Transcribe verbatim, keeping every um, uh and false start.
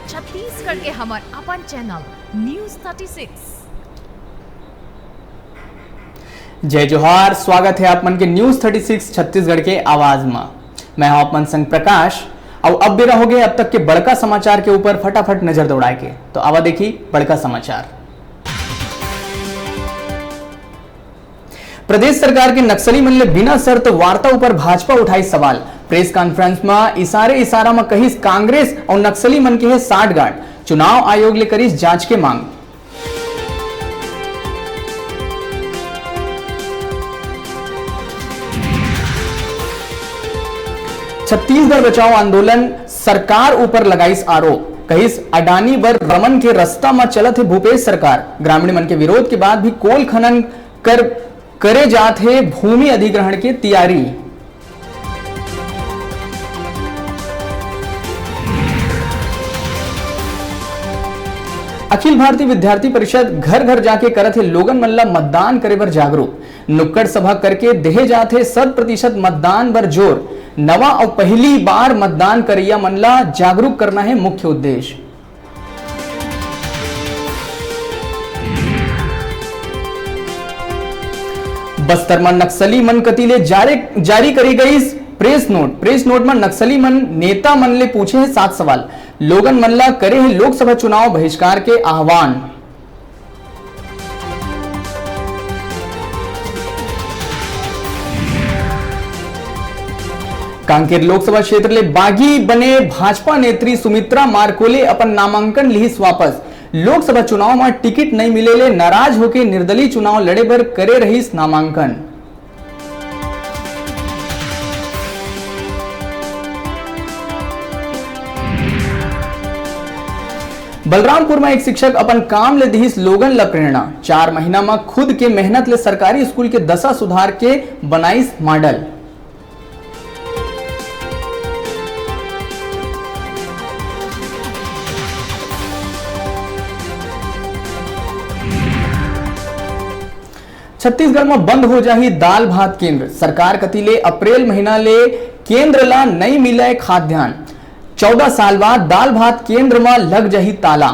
छत्तीसगढ़ के हमर अपन चैनल न्यूज़ थर्टी सिक्स। जय जोहार, स्वागत है आप मन के न्यूज़ थर्टी सिक्स छत्तीसगढ़ के आवाज मा। मैं हूं आप मन संग प्रकाश। अउ अब बेरा होगे अब तक के बड़का समाचार के ऊपर फटाफट नजर दौड़ाए के। तो आवा देखी बड़का समाचार। प्रदेश सरकार के नक्सली मन ले बिना शर्त वार्ता ऊपर भाजपा उठाई सवाल। प्रेस कॉन्फ्रेंस म इशारे इशारा म कहिस कांग्रेस अउ नक्सली मन के हे साठगांठ, चुनाव आयोग ले करिस जांच के मांग। छत्तीसगढ़ बचाओ आंदोलन सरकार ऊपर लगाइस आरोप, कहिस अडानी बर रमन के रस्ता म चलत हे भूपेश सरकार। ग्रामीण मन के विरोध के बाद भी कोल खनन कर, करे जात हे भूमि अधिग्रहण के तियारी। अखिल भारतीय विद्यार्थी परिषद घर घर जाके करत हे लोगन मन ला मतदान करे बर जागरूक। नुक्कड़ सभा करके देहे जात हे शत प्रतिशत मतदान बर जोर। नवा अउ पहली बार मतदान करइया मन ला जागरूक करना हे मुख्य उद्देश्य। बस्तर म नक्सली मन कति ले जारी, जारी करी गईस प्रेस नोट। प्रेस नोट म नक्सली मन नेता मन ले पूछे हे सात सवाल। लोगन मन ला करे हे लोकसभा चुनाव बहिष्कार के आह्वान। कांकेर लोकसभा क्षेत्र ले बागी बने भाजपा नेत्री सुमित्रा मार्कोले अपन नामांकन लिहिस वापस। लोकसभा चुनाव म टिकट नइ मिले ले नाराज होके निर्दलीय चुनाव लड़े बर करे रहिस नामांकन। बलरामपुर म एक शिक्षक अपन काम ले दिहिस लोगन ल प्रेरणा। चार महीना म खुद के मेहनत ले सरकारी स्कूल के दशा सुधार के बनाइस मॉडल। छत्तीसगढ़ म बंद हो जाही दाल भात केंद्र। सरकार कति ले अप्रैल महीना ले केंद्र ला नई मिलय खाद्यान्न। चौदह साल बाद दाल भात केंद्र म लग जाही ताला।